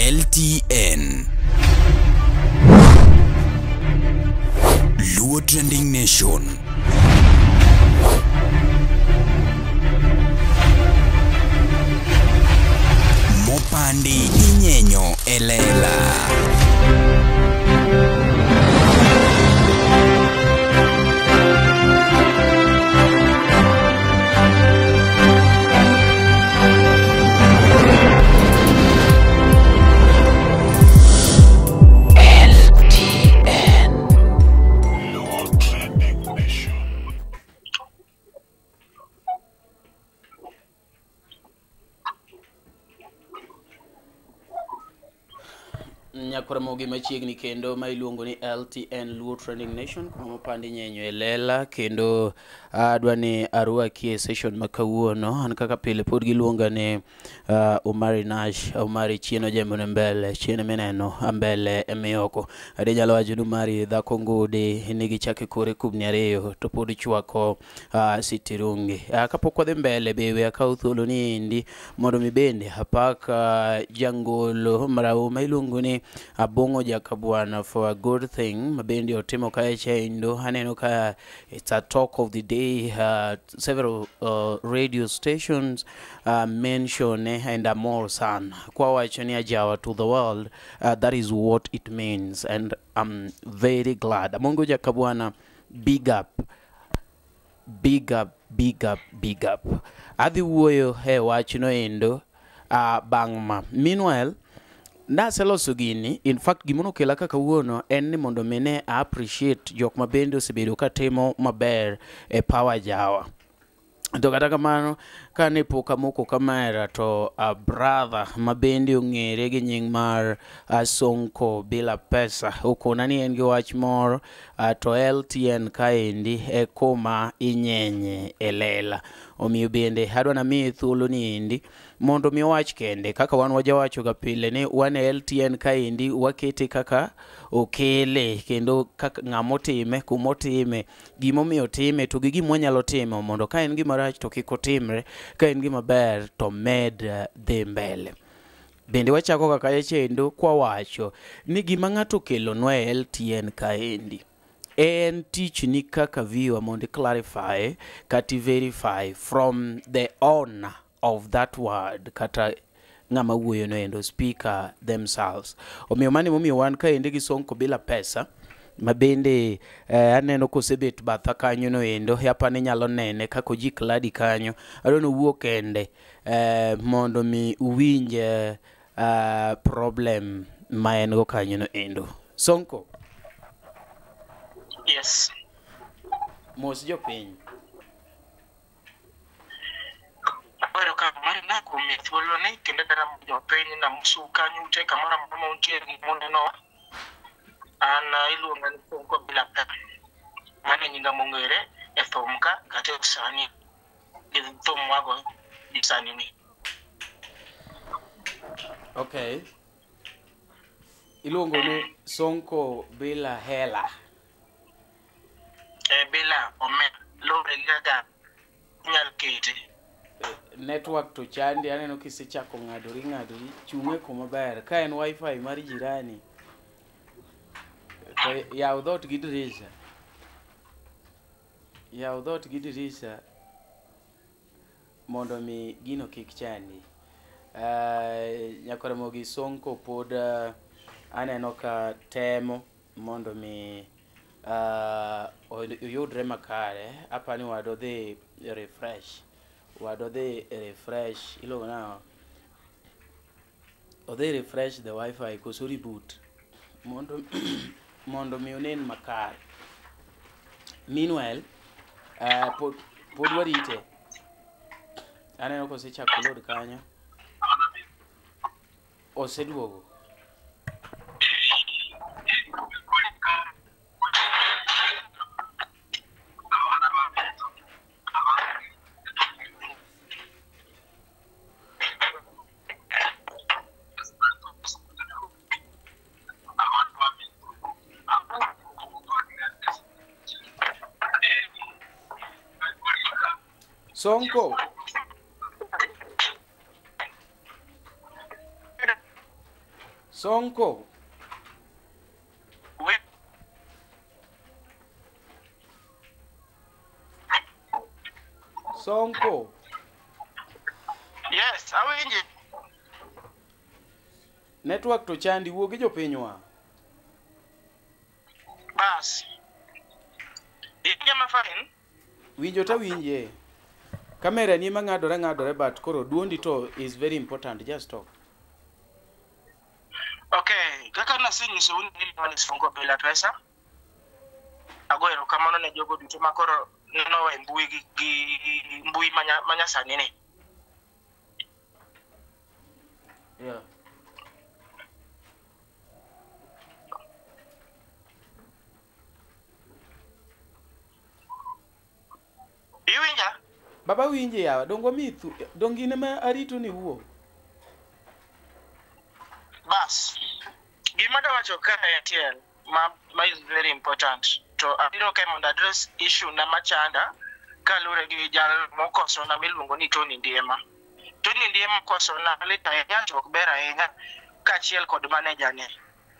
LTN. Luo Trending Nation. Mopandi inyenyo elela. Nyakoramogi machiegni kendo ma iluongo ni LTN Luo Trending Nation kuma mopandi nyenyo e lela kendo adwa ni arwaki e session ma kawuono. An kaka pile pod giluonga ni Omari Nash, Omari chien ojembo ne mbele, chien mineno mbele emioko. Ade nyalo wacho ni Omari dhako ngudi nigi chak e kore kubni ariyo to pod chwako sitirungi. Kapok wadhi mbele be we akaw thuolo ni endi mondo mi bende apak jangolo marahuma iluongo ni Abongo Jakabwana for a good thing mabende otimo kae chendo. Aneno ka it's a talk of the day. Several radio stations mention and amor sana kwa wacho ni ajawa to the world. That is what it means and I'm very glad. Abongo Jakabwana, big up, big up, big up, big up. Adhi wuoyo he wachno endo bang' ma. Meanwhile, naseloso gini. In fact, gimono kela kaka kawuono en ni mondo mine appreciate jok ma bende osebedo katimo maber e Power Jawa. To kata kamano, kane pok amoko kamera to a brother ma bende ong'ere gi nying mar Sonko Bila Pesa okona ni en gi wach moro to LTN kaendi e kuma inyenye e lela. Omiyo bende adwa namiye thuolo ni endi mondo mi owach kende kaka wan wajawacho ga pile ni wan e LTN kaendi wakete kaka okele kendo kaka ng'amotime kumotime gimomiyo otime to gi gima wanyalo timo mondo ka en gima rach to kik otimre, ka en gima ber to med dhi mbele. Bende wachako kaka chendo kwa wacho ni gima ng'ato okelonwa e LTN kaendi en tich ni kaka viewer mondo clarify kata verify from the owner of that word kata ng'ama wuoyo no endo speaker themselves. Omiyo mano emomiyo wan kaendi gi Sonko Bila Pesa ma bende aneno kosebet batha kanyo no endo apani inyalo nene kaka ojik ladi kanyo. Adwa ni owuo kende mondo mi uwinj problem ma en go kanyo no endo. Sonko. Yes. Mos jopiny. Erokamano kuom miya thuolo ni kendo dara jopiny namosu kanyo ute kamoro amora ma untie muneno. An iluonga ni Sonko Bila Pesa. Mano e nyinga mong'ere e thum ka kata e sani gi thum wago gi sani ni. Okay. Iluongo ni Sonko Bila Hela. Bila omera luwore gi kaka inyalo kete. Network to chandi aneno kisechako ng'adori ng'adori chung'e kuma ber ka en wifi mar jirani to yaw dhoot gi dirisha, yaw dhoot gi dirisha mondo mi gino kik chandi. Nyakoramogi Sonko pod aneno ka temo mondo mi oyudre makare. Apani wado dhi refresh, wado dhi refresh iluongo nang'o, odhi refresh the wifi koso reboot mondo mondo mi onen makare. Meanwhile pod warite. Aneno kosechako load kanyo, oseduogo. Sonko. Sonko. We Sonko. Yes, awinji. Network to chandi wuo gi jopinywa. Bas. Iwinja ma fine? Winjo ta winje. Kamera ni ema ng'adore ng'adore but koro duondi to is very important. Just talk. Okay, kaka nasenyisou ni iluonga ni Sonko Bila Pesa. Ago erokamano ne jogo duto ma koro nenowa e mbui gi mbui manyasani ni. Yeah. Iwinja? Baba winje yawa, dongo mithu, dongi in ema arito ni wuo. Bas. Gima dawacho kae achiel ma is very important. To abiro kae mondo address issue na machanda kaluwore gi jal mokosona miluongo ni Tony Ndiema. Tony Ndiema okosona lit ahinya to ok ber ahinya kaachiel kod manager ne.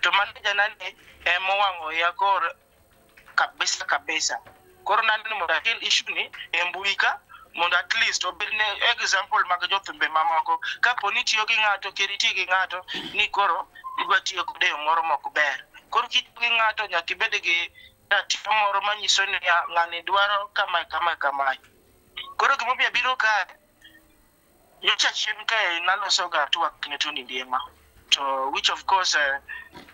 To manager na ni emowang'o iya kor kabisa kabisa. Koro naneno mondo akel issue ni e mbui ka mondo at least obed ne example mag jothumbe mamoko. Kapo ni itiyo gi ng'ato, kir iti gi ng'ato ni koro idwa tiyo kode e yo moro mok ber. Koro kitiyo gi ng'ato nyaka ibed gi ratiro moro manyiso ni ng'ani dwaro kamae kamae kamae. Koro gimomiyo abiro kae, nyocha chien kae naloso ga twak ne Tony Ndiema. To which of course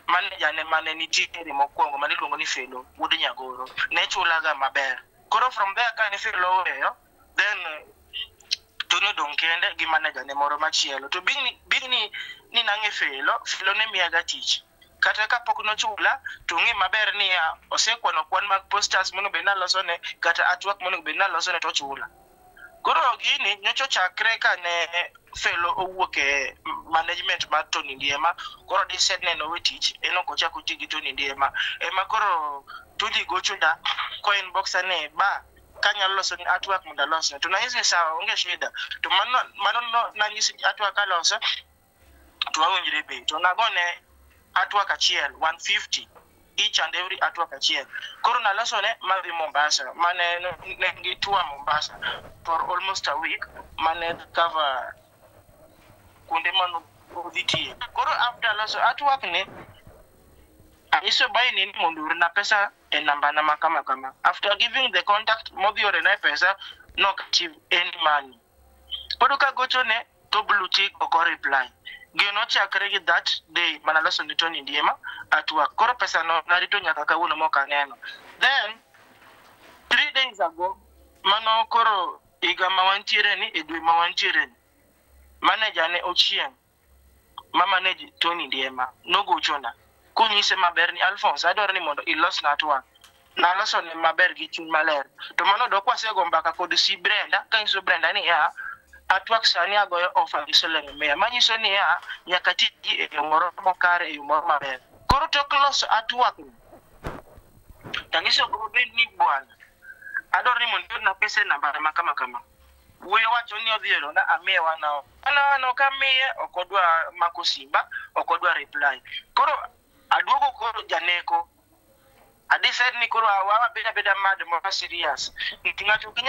manager ne mane nitiere mokwongo mane iluongo ni Felo wuod Nyagoro ne chulaga maber. Koro from there kane Felo oweyo, then Tony odong' kende gi manager ne moro machielo. To being ni nang'e Felo, Felo ne miyaga tich. Kata kapok nochula, to ong'e maber ni osekwano kwan mag posters monego bed ni alosone, kata artwork monego bed ni alosone to ochula. Koro gini nyocha ochakre kane Felo owuok e management mar Tony Ndiema, koro decide ni en owe tich, en ok ochak oti gi Tony Ndiema. Ema koro Tony gochona ko inbox ni ba kanyalo loso ni artwork mondo alosne. To nanyise ni sawa, onge shida. To mano no nanyise ni artwork aloso, to wawinjre bei. To nagone artwork achiel 150 each and every artwork achiel. Koro nalosone madhi Mombasa, mane ne gi tour Mombasa for almost a week, mane cover kuonde mane odhi tiye. Koro after loso artwork ni, anyiso Baini ni mondo oorna pesa e namba na ma kama kama. After giving the contact modhi orena pesa, nok achieve any money. Pod kagochone to blue tick ok o reply. Gino ochakre gi that day manaloso ni Tony Ndiema artwork. Koro pesa no narito nyaka kawuono mok aneno. Then 3 days ago, mano koro higa ma wantiere ni, e dwe ma wantiere ni, manager ne Ochieng' ma manage Tony Ndiema nogochona konyise maber ni Alphonse, adwaro ni mondo ilosna artwork. Naloso ne maber gi chuny maler. To mano dok wasego mbaka kod si Brenda, kanyiso Brenda ni ya artwork sani agoyo offer gi siling mia. Manyiso ni ya nyaka ti e yo moro makare, e yo moro maber. Koro tok loso artwork ni, tanyiso Robin ni bwana, adwaro ni mondo iorna pesa e namba ma kama kama. Wuoyi wacho ni odhi orona, amiye wana. Wana ok amiye, ok odwa mako simba, ok odwa reply. Koro aduogo koro janeko. I decide ni koro wabeda beda mad more serious. Ng'ato ok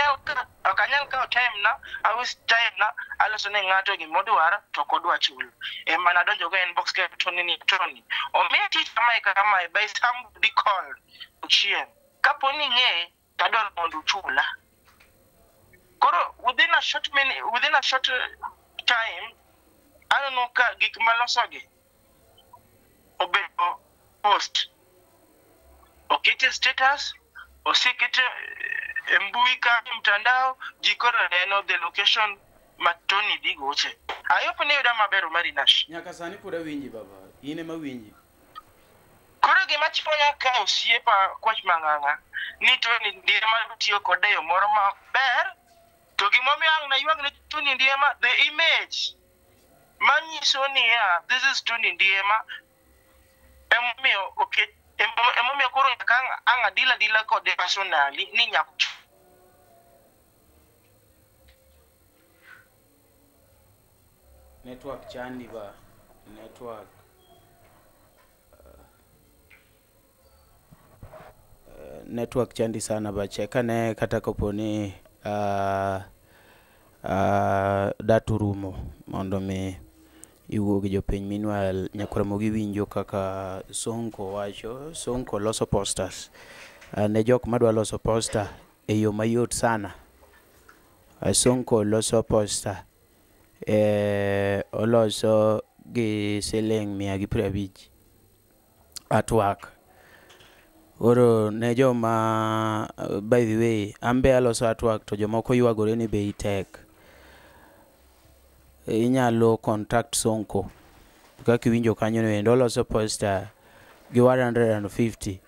anyal kawo time na, I waste time na, aloso ne ng'ato gimodwaro to ok odwa chulo. Ema nadonjo go e inbox ke Tony ni Tony. Omiya tich kamae kamae by somebody called Ochieng'. Kapo ni ing'eye, to adwaro mondo uchula. Koro within a short minute, within a short time, aneno ka gik malosogi obedo post. Okete status, osekete e mbui ka mtandao, ji koro neno the location ma Tony dhi goche. I hope ni yuda maber Omari Nash. Nyaka sani pod awinji baba, in ema winji. Koro gima chwanya ka osiepa Kwach Mang'ang'a ni Tony Ndiema tiyo kode e yo moro maber, to gimomiyo ang' naywag ne Tony Ndiema, the image manyiso niya this is Tony Ndiema, emomiyo oket, emomiyo koro nyaka ang' adil adila kode personally ni nyaka Network chandi ba, network. Network chandi sana ba check ane kata kopo ni data orumo mondo mi iwuo gi jopiny. Meanwhile, nyakwar winjo kaka Sonko wacho, Sonko loso posters. Ne jok madwa loso poster e yo mayot sana. Sonko loso poster oloso gi siling 150 artwork. Koro ne joma by the way, an be aloso artwork to jomoko ywagore ni bei tek. Inyalo contact Sonko. Kaka iwinjo kanyo no endo oloso poster gi 150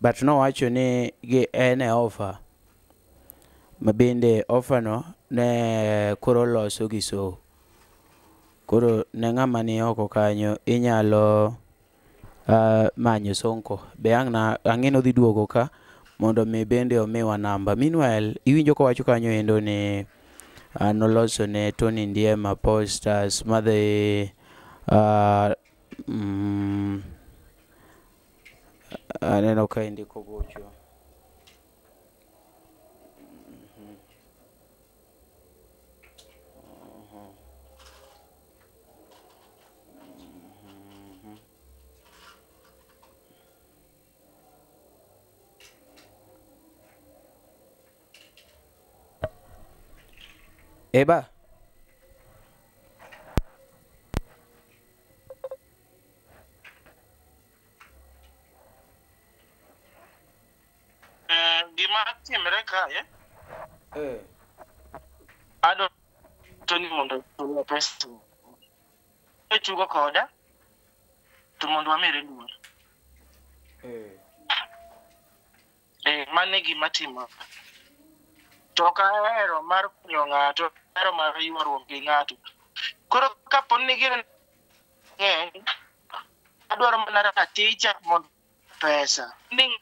but nowacho ni gi en e offer ma bende offer no ne koro oloso gi so. Koro ne ng'ama ni oko kanyo inyalo manyo Sonko. Be ang' na ang'e ni odhi duogo ka mondo mi bende omiwa namba. Meanwhile, iwinjo kowacho kanyo endo ni noloso ne Tony Ndiema posters madhi aneno ka indiko gocho. Eba. Gima timre kae, Eh. adwa Tony mondo ochula pesa. Ochugo koda to mondo wamire luor. Eh. Eh, mano e gima timore. To ok ahero mar konyo ng'ato, ahero mar ywaruok gi ng'ato. Koro kapo ni gin ng'eny, adwaro mana raticha mondo pesa. Ni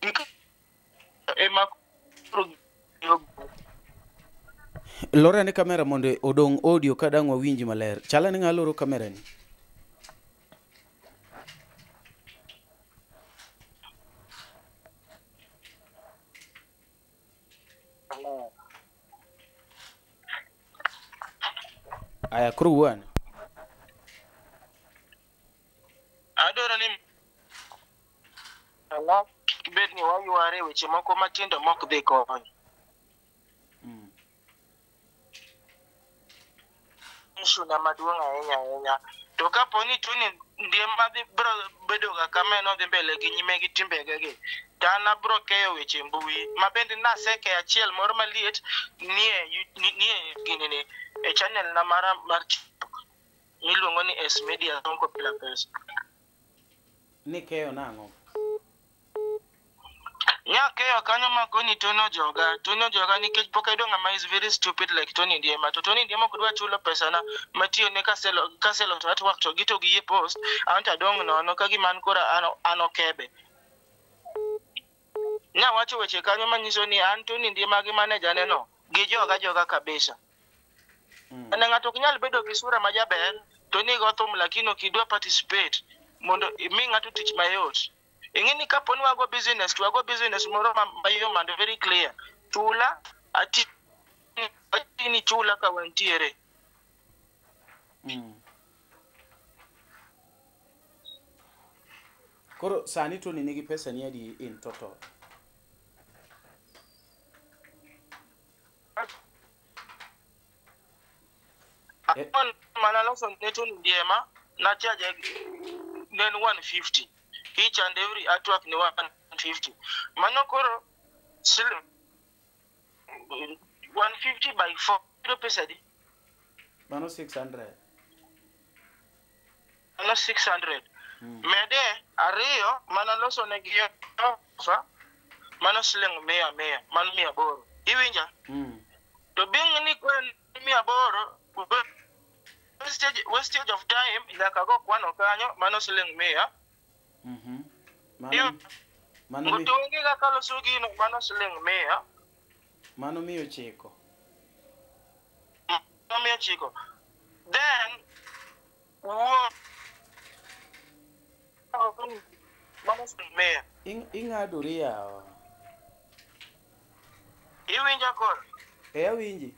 gik ema koro Lor ane kamera mondo odong' audio ka dang' wawinji maler. Chala ni ng'a loro kamera ni. Aya, koro wuo ane. Adwaro ni kik bed ni wayware weche moko matindo mok dhi konyo. Issue na maduong' ahinya ahinya. To kapo ni Tony Ndiema dhi biro bedo ga kama en odhi mbele gi nyime gi timbege gi, to an abiro keyo weche mbui. Ma bende nasekeyo achiel moro maliet nie nie gini ni e channel na mara mar TikTok miluongo ni S Media Sonko Bila Pesa. Ni keyo nang'o? Nyakeyo kanyo makoni Tony ojoga, Tony ojoga nikech pok ayudo ng'ama is very stupid like Tony Ndiema. To Tony Ndiema ok dwa chulo pesana matiyone kaselo kaseloso artwork to gi to giyie post, anto adong' nono ka gima an koro an okebe. Nawacho weche kanyo manyiso ni an Tony Ndiema gi manager ne no, gijoga joga kabisa. Ne ng'ato ok nyal bedo gi sura majaber to ni go thum lakini ok idwa participate mondo imi ng'ato tich mayot. Ing'e ni kapo ni wago business to wago business moro mayom and very clear. Chula ati ni chula ka wantiere. Koro sani Tony nigi pesa ni adi in total? Eh. Mana loso ne Tony Ndiema na charge ne en 150. Each and every artwork ni 150. Mano koro 150 by 4 yudo pesa adi? Mano 600. Mano 600. Mede ariyo mana loso ne gi ofa mano siling mia mia mano 800. Iwinja? To being ni kwen 800 wastage of time nyaka go kwano kanyo mano siling 100. Mano mano To onge kaka loso gino mano siling 100. Mano 900. Mano 900. Then wuo mano siling 100. Ing'adori yawa. Iwinja koro? E awinji.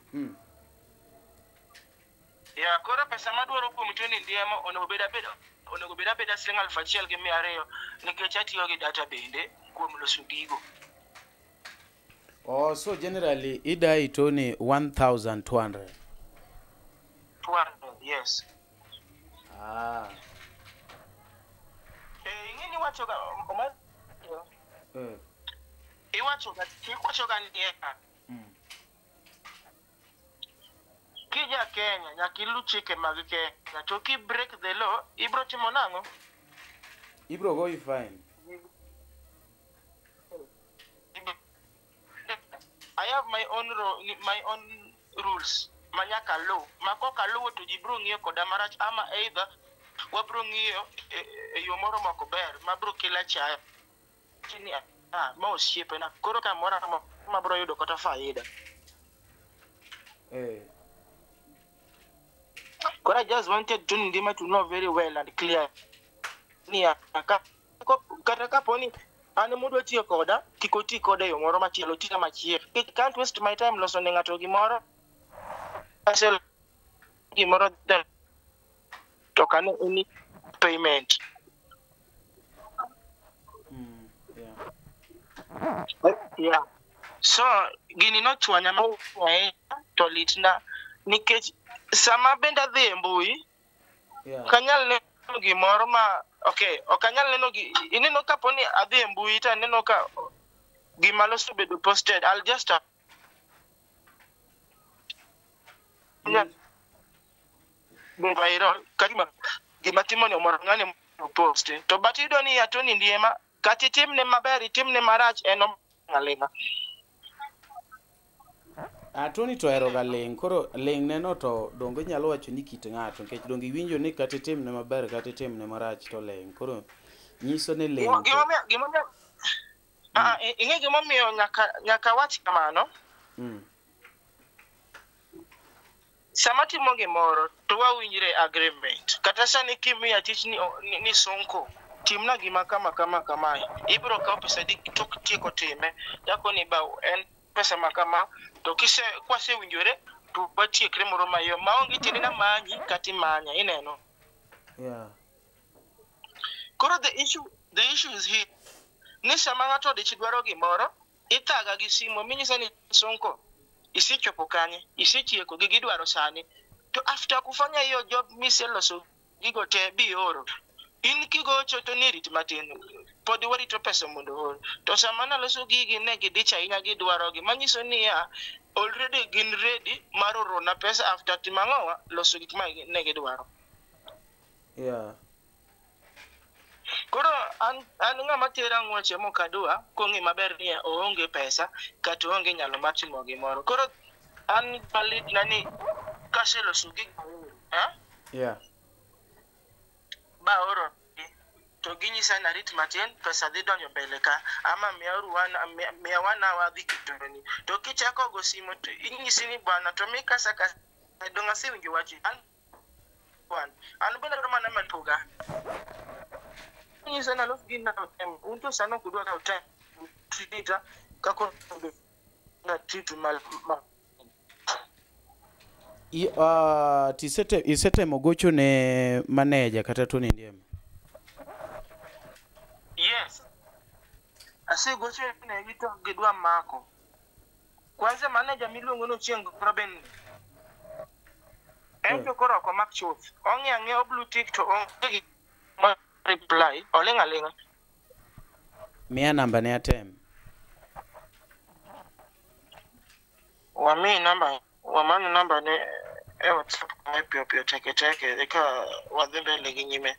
Ya, koro pesa madwaro kuom Tony Ndiema onego bed abeda onego bed abeda siling 1200 nikech atiyo gi data bende kuom loso gigo. Oh, so generally idai Tony 1200. 200, yes. Ah. Eh, ing'e ni iwacho ga oma Eh. Iwacho ga niya. Kija Kenya nyaka ilu chike mag Kenya to ki break the law ibro timo nang'o? Ibro goyi fine. I have my own my own rules ma nyaka luw ma kok aluwo to ji bro ng'iyo koda marach ama either wabro ng'iyo e yo moro mok ber mabro kelo achaya ni ah ma osiepena koro kamoro amora mabro yudo kata faida. Eh. Koro I just wanted Tony Ndiema to know very well and clear ni kata kapo ni an modwa tiyo koda kik oti koda e yo moro machielo oti machielo. I can't waste my time loso ne ng'ato gimoro ase gimoro then to ok ane any payment. Yeah. Yeah. So gini nochwanya ma ahinya to litna nikech sama bende adhi e mbui ok anyal neno gimoro ma okay ok anyal neno gi ineno kapo ni adhi e mbui to aneno ka gima loso obedo posted I'll just viral kagima gima timoni omoro ng'ani mondo post to but iyudo ni Tony Ndiema kata itimne maber itimne marach en aling'a. Ah, Tony to ohero ga ling'. Koro ling' ne no to donge inyalo wacho ni kit ng'ato nikech donge iwinjo ni kata itimne maber kata itimne marach to ling'. Koro nyiso ni ling' to Gimomiyo ah, ing'e gimomiyo nyaka wach kamano. Sama timo gimoro to wawinjre agreement kata sani kimiya tich ni Sonko timna gima kama kama kamae ibro kawo pesa adi tok tieko time takoni ba en pesa ma kama to kise kwasewinjore to watiekre moro mayom maonge tiende namanyi kata imanya ineno. Koro the issue is here ni sama ng'ato odich dwaro gimoro ithaga gi simu minyisa ni Sonko isechopo kanye isetieko gigi dwaro sani to after kufanya hiyo job miseloso gigo te bioro in kigocho to ni rit matin pod warito pesa mondo oor to sama naloso gigi ne gidich ahinya gidwaro gi manyiso niya already gin ready mar orona pesa after timo ang'owa loso gik ma ne gidwaro. Koro an ng'ama tero ng'weche mok adwa kong'e maber ni oonge pesa kata oonge nyalo mar timo gimoro. Koro an malitna ni kaseloso gigo eh? Ba aoro to ginyisa ni arit matin pesa dhi donjo mbele ka ama miyauru miya one hour adhi ketoni to kichako go simu to inyisi ni bwana to mi kasa kasa dong asewinjo wach an bwana an bende adwaro mana matuga nyisa ni alos gina time un to sani ok udwa kawo time treat kaka onego na treat ma Isetemo gocho ne manager kata Tony Ndiema? Yes. Asegocho negi to gidwa mako. Kwanza manager miluongo ni Ochieng Robin. En to koro ok omak chuth. Ong'iyo ang'iya blue tick to onge gi ma reply. Oling' aling'a. Miya namba ne atem. Wamiyi namba, wamany namba ne e WhatsApp kae piyo piyo teke teke eka wadhi mbele gi nyime.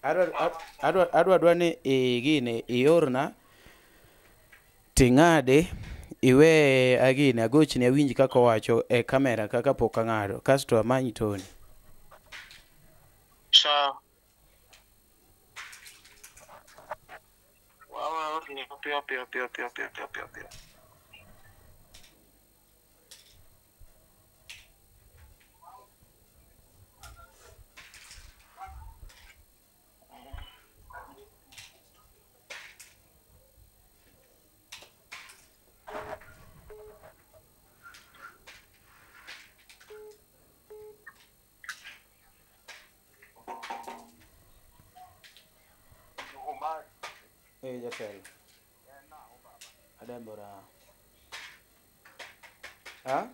Adwa ni igine iorna ting'ade iwe agine agochni awinj kaka owacho e kamera kaka pok ang'ado kasto amany Tony. Sawa. Waorni piyo piyo piyo piyo piyo piyo piyo piyo. jatelo. Adembora. Ha?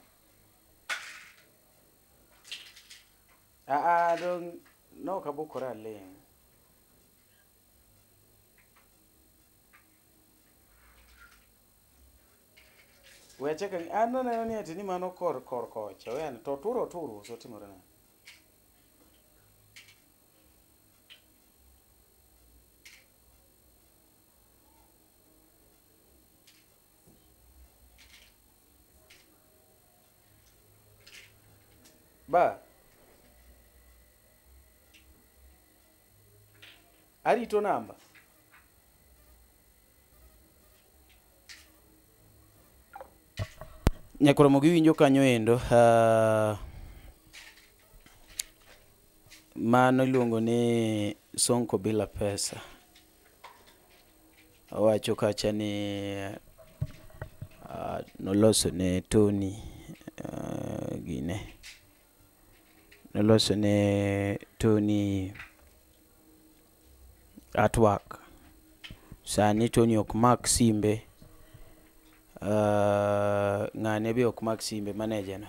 Ah ah dong no kabukora ling. Weche ka an aneno ni ati ni mano kor kor kocha wen to turo turo so timore nade? Ba arito namba. Nyakoromo giwinjo kanyo endo mano iluongo ni Sonko bila pesa. Owacho kacha ni noloso ne Tony gine. Noloso ne Tony artwork. Sani Tony ok mak simbe. Ng'ane be ok mak simbe manager no.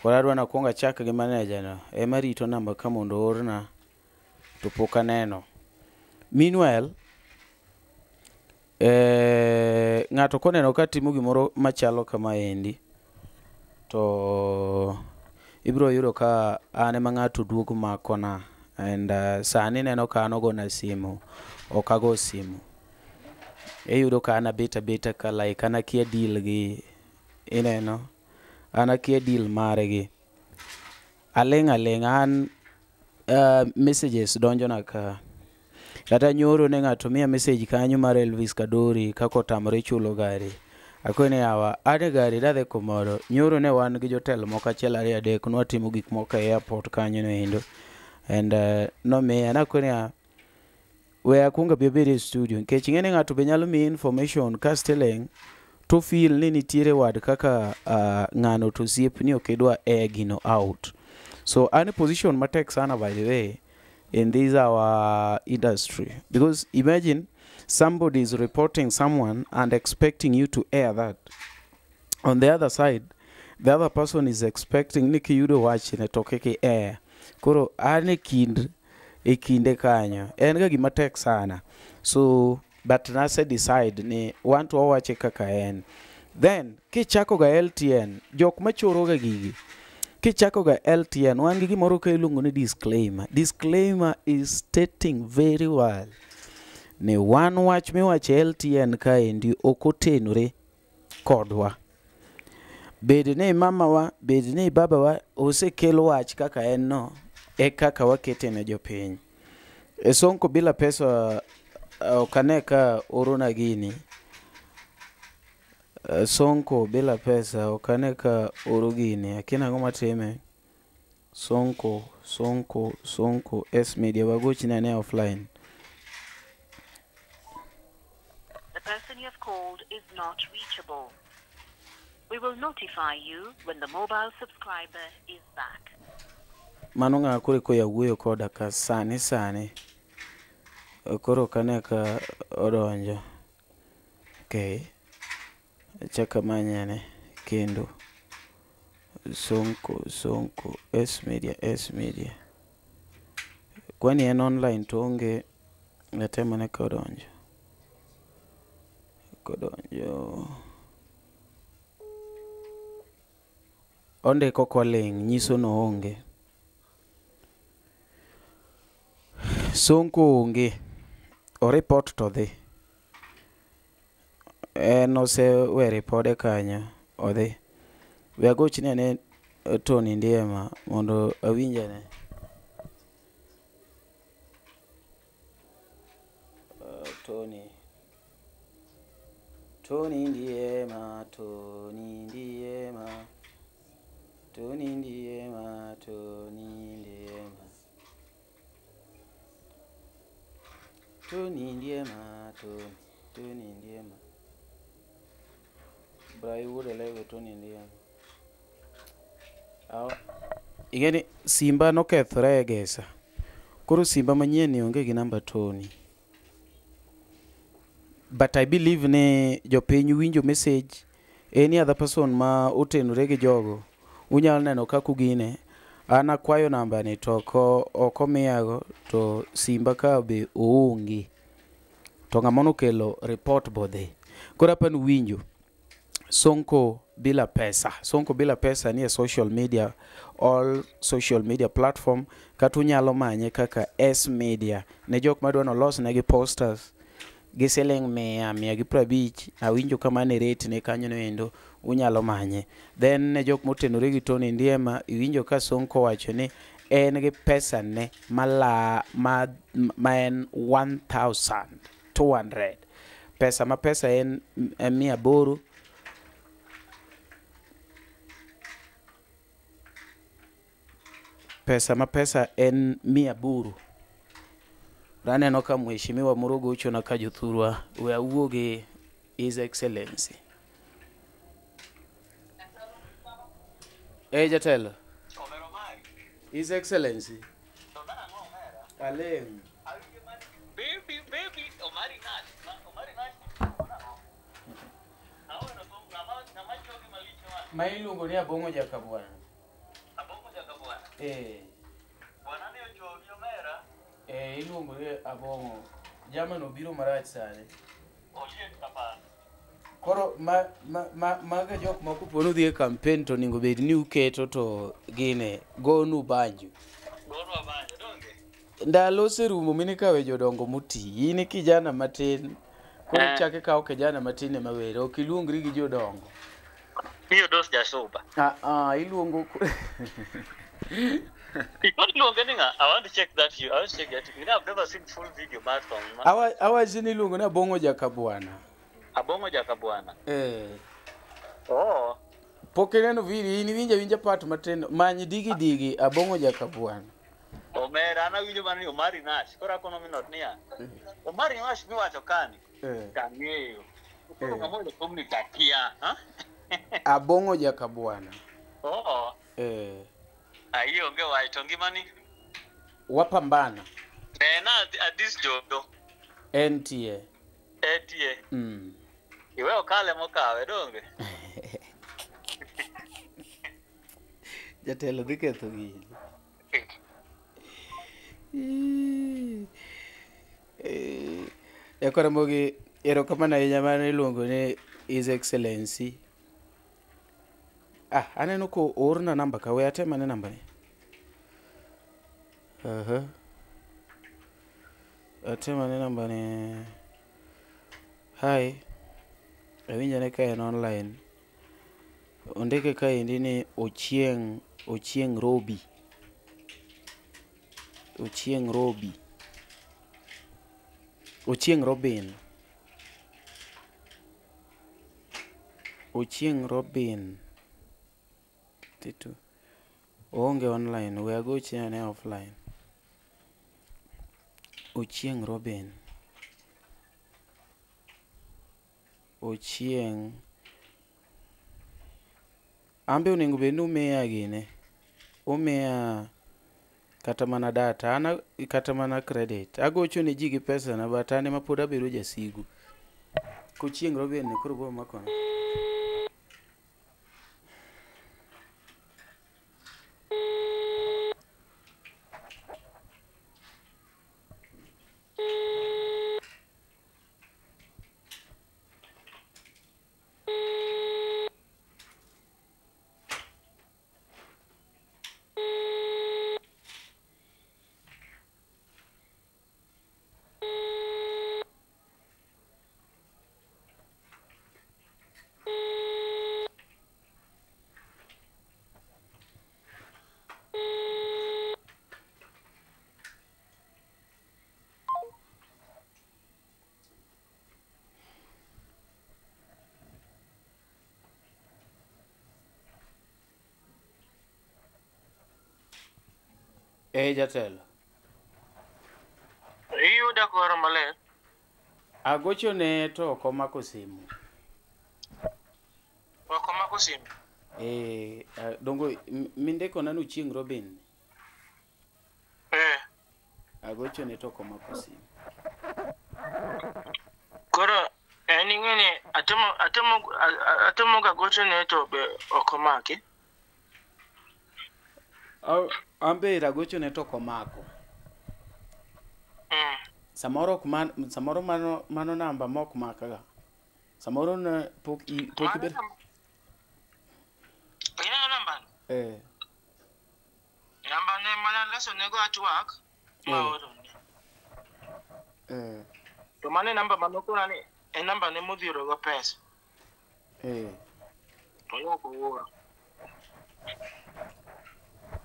Koro adwa nakuong achak gi manager no. Ema rito namba ka mondo oorna to pok aneno. Meanwhile, ng'ato koneno ka timo gimoro machalo kamaendi to ibiro yudo ka an ema ng'ato duogo makona and sani ineno ka an ogona simu ok ago simu. Iyudo ka an abet abeta ka like an akia deal gi ineno an akia deal margi. Aling' aling'a an messages donjona ka. Kata nyoro ne ng'ato miya message kanyo mar Elvis Kadori kaka otamore chulo gari. Akone yawa an e gari dadhi kumoro. Nyoro ne wan gi jotelo moko achiel ariyo adek nwatimo gik moko e airport kanyo no endo. And nomiya nakone ya we akuong abi abed e studio nikech ing'e ni ng'ato be nyalo miyi information kasto iling' to feel ni nitiere wad kaka ng'ano to osiepni ok idwa air gino out. So an e position matek sana by the way in this our industry because imagine somebody is reporting someone and expecting you to air that. On the other side, the other person is expecting ni kiyudo wachne to kik i air. Koro an e kind e kinde kanyo en ga gima tek sana. So but nase decide ni wan to wawache kaka en. Then kichako ga LTN jok machoro ga gigi kichako ga LTN wan gi gimoro ka iluongo ni disclaimer. Disclaimer is stating very well ni wan wach miwacho e LTN kaendi ok otenore kodwa. Bed ni mamawa, bed ni babawa osekel wach kaka en no e kaka wakete ne jopiny. E Sonko bila pesa ok ane ka orona gini. Sonko bila pesa ok ane ka oro gini. Akia nang'o matime. Sonko, Sonko, Sonko, S Media wagochne ane offline. The person you have called is not reachable. We will notify you when the mobile subscriber is back. Mano ng'a koro eko ya wuoyo koda ka sani sani. Koro ok ane ka odonjo. Okay. Achak amanye ane kendo. Sonko, Sonko, S Media, S Media. Kwani en online to onge atem ane ka odonjo. Kodonjo. Ondiko koling' nyiso ni oonge. Sonko onge. O report to dhi. En osewe ripode kanyo odhi. We agochne ane Tony Ndiema mondo awinj ane. Tony. Tony Ndiema, Tony Ndiema. Tony Ndiema, Tony Ndiema. Tony Ndiema, Tony, Tony Ndiema. Brai wuod Olego Tony Ndiema. Ing'e ni simba nokethore e gesa. Koro simba manyien ni onge gi namba Tony. But I believe ni jopiny winjo message. Any other person ma otenore gi jogo, unyalo neno kaka ugine. An akwayo namba ni to ok omiyago to simba ka be oonge. To ng'ama nokelo report bodhi. Koro apani uwinjo. Sonko bila pesa. Sonko bila pesa ni e social media, all social media platform, kata unyalo manye kaka S Media. Ne jok madwa nolos negi posters gi siling 100, 150, awinjo kamano e rate ne kanyo no endo, unyalo manye. Then ne jok motenore gi Tony Ndiema, iwinjo ka Sonko wacho ni en gi pesa ne mala ma en 1200. Pesa ma pesa en 800. Pesa ma pesa en 800. Raneno ka mheshimiwa moro gochona ka jothurwa, we awuo gi His Excellency. Eh, jatelo. His Excellency. Aleng. Baby, baby, Omari Nash. Omari Nash. Ma iluongo ni Abong'o Jakabwana. Abong'o Jakabwana. Eh. Bwana ni ochogi omera. Eh, iluongo ni Abong'o. Jamano obiro marach sani. Oliek kapar. Koro maga jok ma kopo ni udhi e campaign to onego bed ni uketo to gine gonu banjo. Gonwa banjo, donge? Ndalo oserumo minikawe jodongo moti. In kijana matin. Koro Eh. ichako ikawo kijana matin ema were. Ok iluongri gi jodongo. Miyo dos jasuba. Ah, ah, iluongo Iluonge ni ng'a? I want to check that you. I want to check that. You know, I've never seen full video mar song. Awachi ni iluongo ni Abong'o Jakabwana. Abong'o Jakabwana. Eh. Oh. Pok ineno video, in iwinjo awinja part matin. Many digi digi Abong'o Jakabwana. Omera, an awinjo mana ni Omari Nash. Koro akono minot niya. Omari Nash miwacho kani. Eh. Kang'eyo. Koro Eh. ng'ama oyudo thumni takia. Ha? Abong'o Jakabwana. Oh. Eh. Ayie onge wach to ngimani. Wapambana. Nena Adis Jodo. Entie. Etie. Mm. Iwe okale mokawe donge. Jatelo dhi ketho gini. Jakaramogi, erokamano ahinya mano iluongo ni His Excellency. Ah, aneno ko oorna namba ka, we atem ane namba ni. Aha. Atem ane namba ni. Hi. Awinjo ane ka en online. Ondike kaendi ni Ochieng, Ochieng Robi. Ochieng Robi. Ochieng Robin. Ochieng Robin. Titu. Oonge online, we agoche ane offline. Ochieng Robin. Ochieng. Ambe onego bed ni umiya gine. Umiya kata mana data, an kata mana credit. Agocho ne ji gi pesa na but an ema pod abedo jasigu. Kochieng Robin ni koro biro makona. Eh, jatelo. Iyuda koro maler. Agochone to ok omako simu. Ok omako simu. Eh, dongo mindikona ni Ochieng Robin. Eh. Agochone to ok omako simu. Koro Atemo ga gochone to be ok omaki. An be agochone to ok omako. Samoro ok man, samoro mano namba mok makaga. Samoro ne pok Mano ibed. Ineno namba? Eh. Namba ne mana loso nego artwork ma orone. To mano e namba manokona ni e namba ne modhi oro go pesa. To ne ok ooro.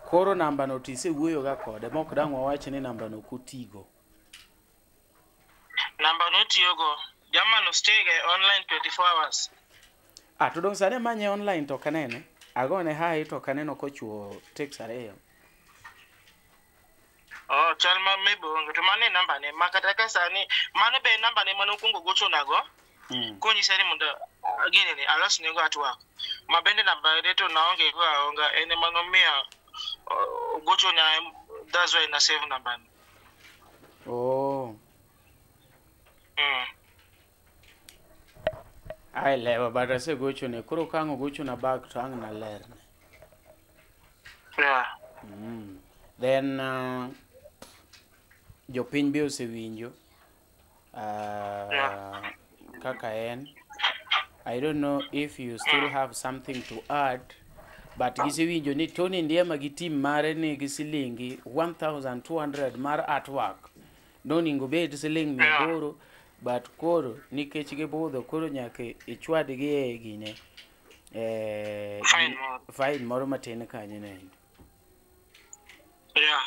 Koro namba no tisewuoyo ga kode mok dang' wawach ni namba no ok otigo. Namba no otiyogo. Jamano stay ga online 24 hours. Ah, to dong' sani amanye online to ok anene. Agone hi to ok aneno kochuo text ariyo. Oh, chal ma maybe onge. To mano e namba ne ma kata ka sani mano be e namba ne mane okwongo gochonago. Konyisa ni mondo gini ni alos nego artwork. Ma bende namba ne to naonge go aonga en ema nomiya ogochona, that's why na save namba ni. Oh. Aelewa, but asegochone. Koro ka ang' ogochona back to ang' nalerne. Yeah. Then jopiny be osewinjo kaka en. I don't know if you still have something to add, but gisewinjo ni Tony Ndiema gi team mare nigi silingi 1200 mar artwork. Nonego bed siling 800, but koro nikech gibudho koro nyaka ichwadgi e gine. Fine moro. Fine moro matin kanyo nendo. Yeah.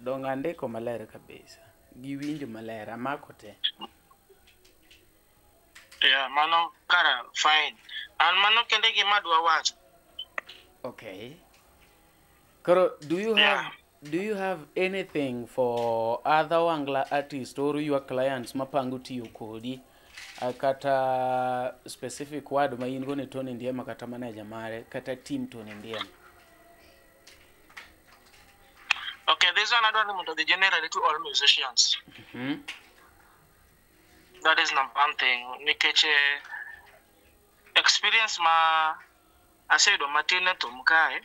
Dong' andiko maler kabisa. Giwinjo maler, amako te. Yeah, mano kara fine. An mano kende gima adwa wacho. Okay. Koro, do you have do you have anything for other Wangla artists or your clients mapango tiyo kodi? Kata specific word ma in go ne Tony Ndiema kata manager mare kata team Tony Ndiema. Okay, this one adwa ni mondo dhi generally to all musicians. That is number one thing. Nikech experience ma aseyudo matin e thum kae,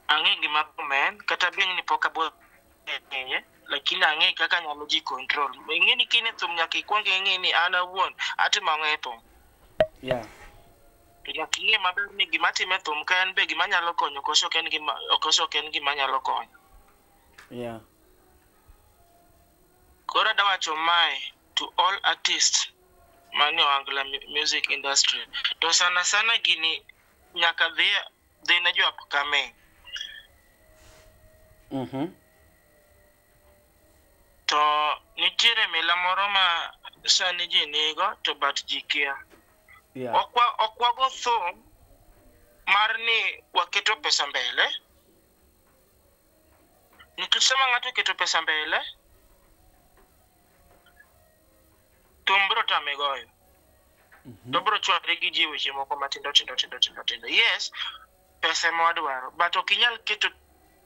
ang'e gima thum en, kata being ni pok abo ng'eye, lakini ang'e kaka anyalo ji control. Ing'e ni kin e thum nyaka ikuong ing'e ni an awuon atimo ang'o e thum. To nyaka ing'e maber ni gima atimo e thum ka en be gima nyalo konyo koso ok en gima koso ok en gima nyalo konyo. Koro adwa wacho mae to all artists manie Ohangla music industry. To sana sana gini nyaka dhi ne jo upcoming. To nitiere mila moro ma sani ji nigo to but ji kia. Ok wago thum mar ni waketo pesa mbele. Nikech sama ng'ato oketo pesa mbele, thum biro tame goyo. To biro chwalre gi ji e weche moko matindo tindo tindo tindo tindo. Yes, pesa ema wadwaro, but ok inyal keto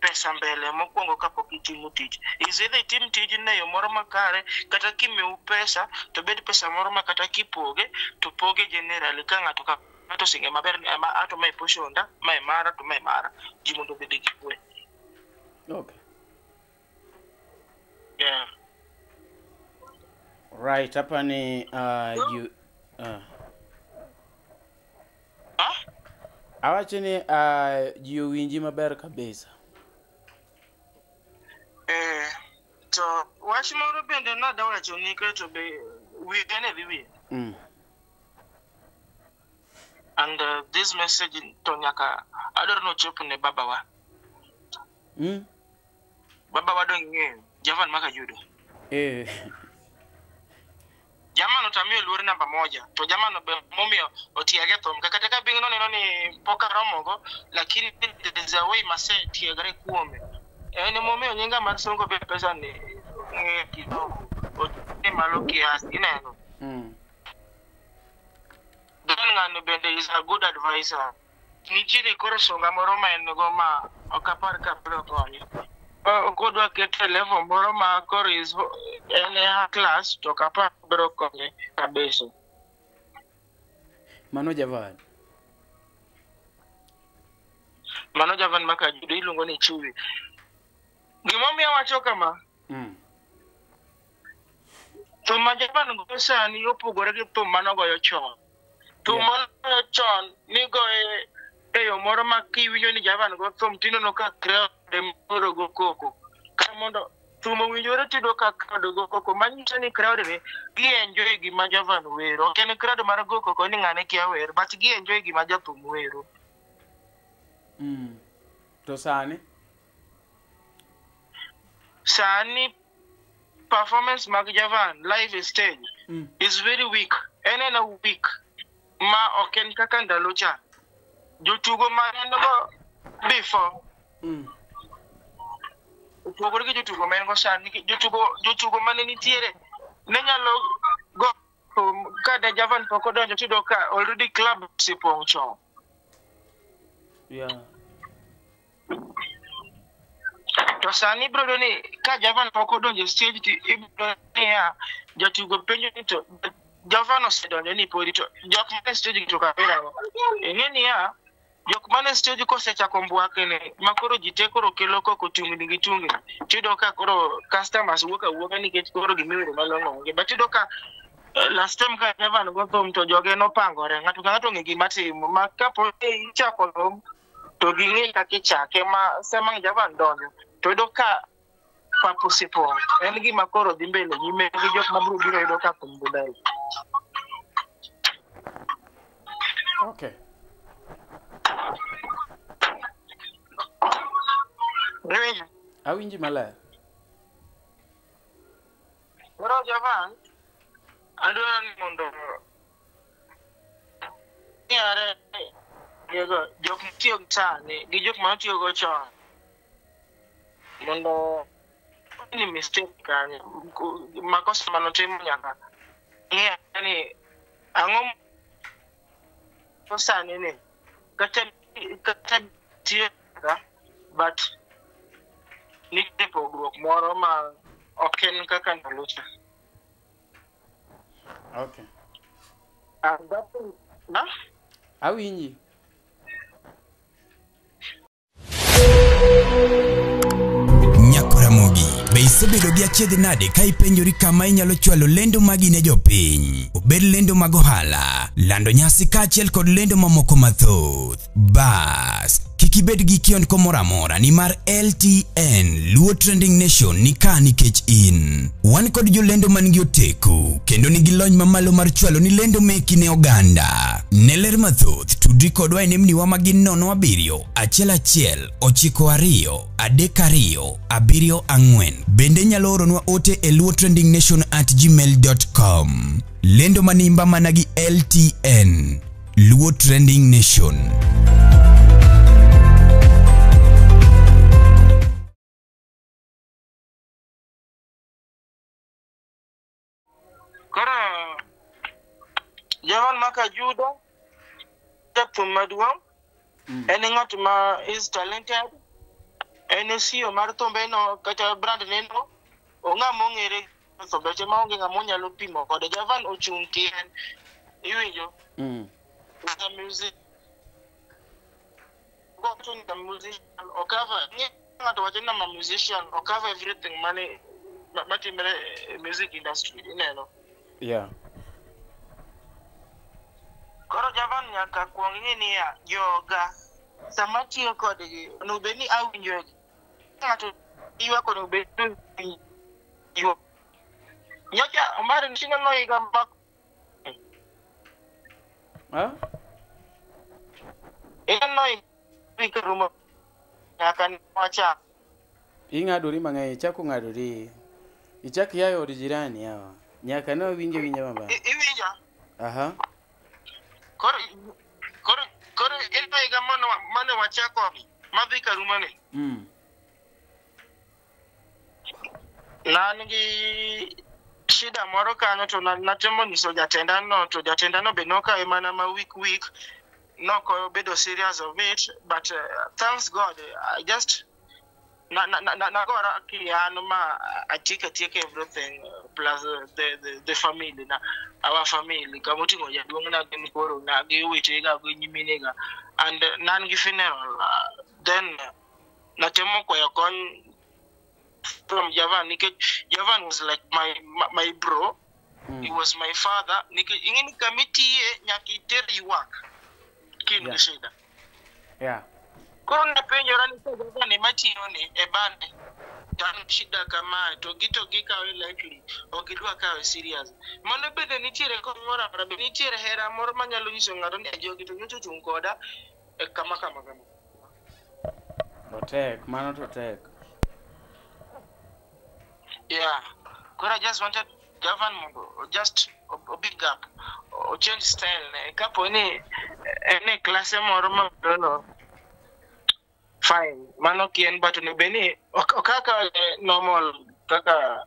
pesa mbele mokwongo kapok itimo tich. Is either itim tijno e yo moro makare, kata kimiyou pesa, to bed pesa moro ma kata kipoge, to poge generally ka ng'ato ka ng'ato oseng'eyo maber ni ama ato mae portion da, mae mara to mae mara. Ji mondo obed gi kwe. Okay. Yeah. Right, hapa ni you Ah? awacho ni ji owinji maber kabisa. To wach moro bende nadwa wacho ni to be wiye ne dhi wiye. And this message to nyaka adwaro ni ochop ne babawa. Babawa dong' ing'eyo, Javan Makayudo. Jamano tamiyo luor namba moja. To jamano be momiyo otiege thum. Kata ka bing noneno ni pok aromogo, lakini there is a way masetiegre kuome. En emomiyo nyinga mar Sonko be pesa ni ng'e kidogo. Oting'e malo kiasi, ineno. Then ng'ano bende is a good advisor. Nitiere koro sunga moro ma en go ma ok apar ka biro konye. Kodwa keto e level moro ma koro is en e high class to ok apar biro konye kabisa. Mano Javan. Mano Javan ma Kajudo iluongo ni Chui. Gimomiyo awacho kama, thum ma Javan goyo sani opogore gi thum manogoyo chon. Thum manogoyo chon nigoye e yo moro ma kiwinjo ni Javan go thum tineno ka crowd moro go koko. Kar mondo thum owinjore tiyudo ka crowd go koko manyiso ni crowd ni gi enjoy gima Javan wero. Ok en crowd mar go koko ni ng'ane kia wer, but gi enjoy gima jathum wero. To sani? Sani performance mag Javan live stage is very weak. En a weak ma ok en kaka ndalo cha. Jotugo mane en go before opogore gi jotugo ma en go sani. Jotugo mane nitiere ne nyalo go thum ka ne Javan pok odonjo tiyudo ka already club osepong' chon. To sani ibiro yudo ni ka Javan pok odonjo e stage to ibiro niya jatugo penjo ni to Javan osedonjo ni podi to jok mane stage gi to kabira. Ing'e niya jok mane stage kosechako mbwakni ma koro ji te koro kelo koko tungni gi tungni tiyudo ka koro customers wuok awuoka nikech koro gimiwero malong'o onge. But iyudo ka last time ka Javan go thum to joge nopangore ng'ato ka ng'ato ong'e gima timo ma kapo ni ichako thum to ging'e kaka ichake ma sama Javan donjo to yudo ka pap osepong'. En gima koro dhi mbele nyime gi jok mabiro biro yudo ka thum dhi mbele. Okay. Iwinjo? Awinji maler. Koro Javan adwaro ni mondo ng'iyore jok matiyo gi sani gi jok manotiyo go chon mondo ni mistake kanyo makosa manotimo nyaka ng'iya ni ang'o sani ni kata tiyo but nitie pogruok moro ma ok en kaka ndalo cha. Okay. Awinji. Nyakoramogi, be isebedo gi achiedh nade ka ipenjori kama inyalo chwalo lendo magi ne jopiny? Obed lendo mag ohala, lando nyasi kaachiel kod lendo mamoko mathoth. Bas, kik ibed gi kiondko moro amora nimar LTN Luo Trending Nation ni ka nikech in. Wan kod jolendo man gi oteku kendo nigi lony mamalo mar chwalo ni lendo meki ne oganda. Ne ler mathoth, tudri kodwa e nembniwa ma gin 07 11 92 32 74. Bende nyalo oronwa ote e luotrendingnation@gmail.com. Lendo manimba mana gi LTN Luo Trending Nation. Koro Javan ma Kajudo jathum maduong' en ng'at ma is talented, en CEO mar thumbe no kata brand ne no ong'ama ong'ere thumbe te maonge ng'ama onyalo pimo kode. Javan ochung' kien iwinjo. Music musician okava ng'ato wacho ni I'm a musician okava everything mane matimre e music industry ineno. Koro Javan nyaka kuong ng'e niya joga sama atiyo kodgi onego bed ni awinjo ng'ato ywak onego bed ni ywak. Nyocha Omari nitineno higa ma ineno higa rumo nyaka wacha Ing'adori mang'eny, ichako ng'adori. Ichak yayo od jirani yawa. Nyaka ne wawinjo winja maber. Iwinja? Aha. Koro ineno higa mane wachako madhi karumo ni. Nan gi shida moro kanyo to natemo nyiso jatendano to jatendano be nokawe mana ma week nokobedo serious of it but thanks God I just Na na na na gora ki an ma atiek atiek everything plus the family na our family kamoting'o jaduong'na gin koro na gi owetega gi nyiminega and nan gi funeral then natemo kwayo kony from Javan nikech Javan was like my bro. He was my father nikech ing'eni kamitiye nyaka iter ywak kin gi shida. Koro napenjora ni Javan ema tiyoni e bande to an shida kamae to gikawe lightly, ok gidwa kawe serious. Mano bende nitiere kony moro amora, be nitiere hera moro manyalo nyiso ng'ato ni jogi to nyocha ochung' koda e kama kama kama. Otek, mano to tek. Yeah. Koro I just wanted Javan mondo just o big up, o change style ne. Kapo ni en e klase moro ma no fine. Mano kien but onego bed ni ok kaka normal kaka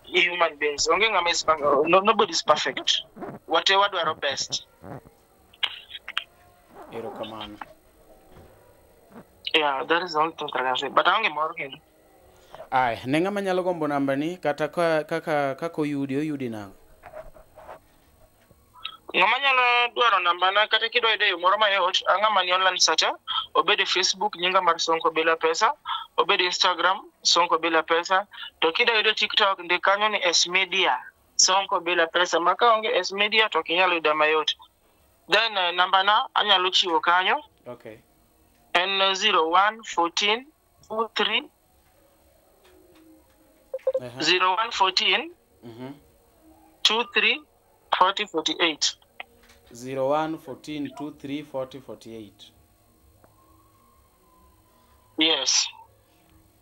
human beings. Onge ng'ama is no, nobody is perfect. Wate wadwaro best. Erokamano. Yeah, that is the only thing I can say. But aonge mor kendo. Ay, ne ng'ama nyalo gombo namba ni kata kaka kaka oyudi oyudi nang'o? Ng'ama nyalo dwaro nambana kata kidwa yude e yo moro mayot, ang'ama ni online sacha, obed e Facebook nyinga mar Sonko Bila Pesa, obed e Instagram Sonko Bila Pesa, to kidwa yudo TikTok ndik kanyo ni S Media Sonko Bila Pesa, ma kaonge S Media to ok inyal yuda mayot. Then nambana anyalo chiwo kanyo. Okay. En 01 14 23 01 14 23 40 48. 01 14 23 40 48. Yes.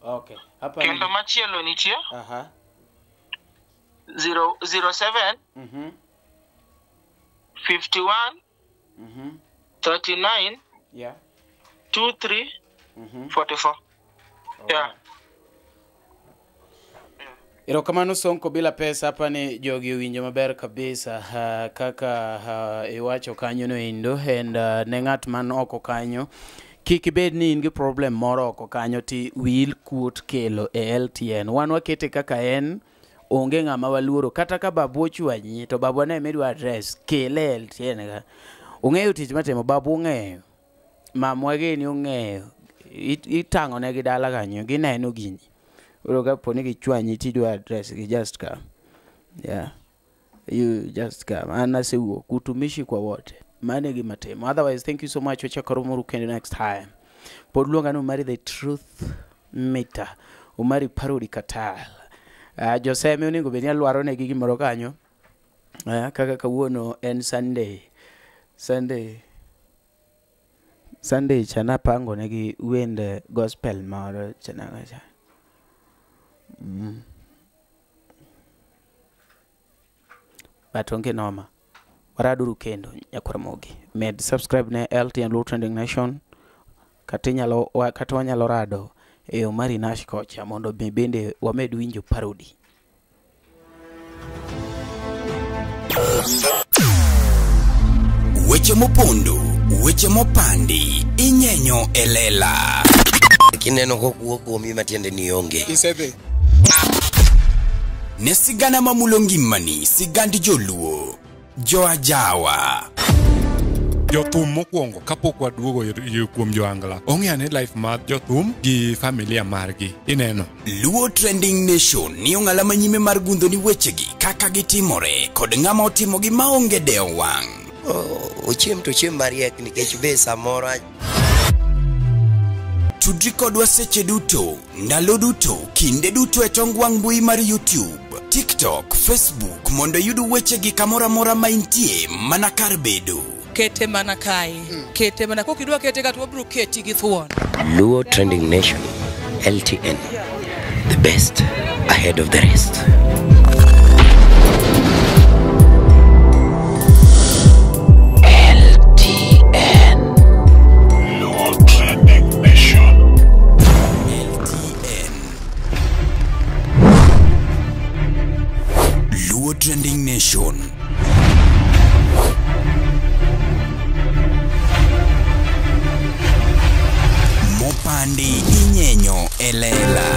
Okay. Hapa kendo machielo nitie. Aha. 0 07 51 39 yeah 23 44. Yeah. Erokamano Sonko Bila Pesa. Hapa ni jogi owinjo maber kabisa kaka iwacho kanyo no endo and ne ng'at man oko kanyo kik ibed ni in gi problem moro oko kanyo ti wil kuot kelo e LTN. Wan wakete kaka en, onge ng'ama waluoro kata ka babu ochwanyi to babu ne midwa address kele e LTN ka. Ong'eyo tich matimo, babu ong'eyo, mamwa gini ong'eyo, itang'o negi dala kanyo gineno gini. Koro kapo ni gichwanyi tidwa address gi just come. Yeah. You just come. An asewuok utumishi kwa wote. Mano e gima timo. Otherwise, thank you so much. Wachako romo kendo next time. Pod luonga ni Omari the Truth Meter. Omari Parodi Katal. Joseme onego bed ni alwaro negi gimoro kanyo. Kaka kawuono en Sunday. Sunday cha napango negi wend gospel moro cha cha. But onge noma. Waraduru kendo nyakwar Ramogi. Med subscribe ne LTN Luo Trending Nation. Kata inyalo kata wanyalo rado e Omari Nash kocha mondo mi bende wamed winjo parody. Weche mopondo, weche mopandi, inyenyo e lela. Kineno kokuo kuomi matiende ni onge. Isedhi. Ne sigana mamulo ngimani, sigand joluo, joajawa. Jothum mokwongo kapok waduogo kuom joangla ong'e ane life mar jothum gi familia margi ineno. Luo Trending Nation ni ong'ala manyime mar gundho ni wechegi kaka gitimore kod ng'ama otimogi maonge dewo wang'. Ochiem to chiem mariek nikech be samoro. Tudri kodwa seche duto, ndalo duto, kinde duto e tong wang' mbui mar YouTube, TikTok, Facebook mondo iyud wechegi kamoro amora ma intie mana kar bedo. Kete mana kae, kete mana kokidwa kete ka to wabiro keti gi thuon. Luo Trending Nation, LTN, the best ahead of the rest. LTN Luo Trending Nation. LTN Luo Trending Nation. Mopandi. Opandi inyenyo e lela.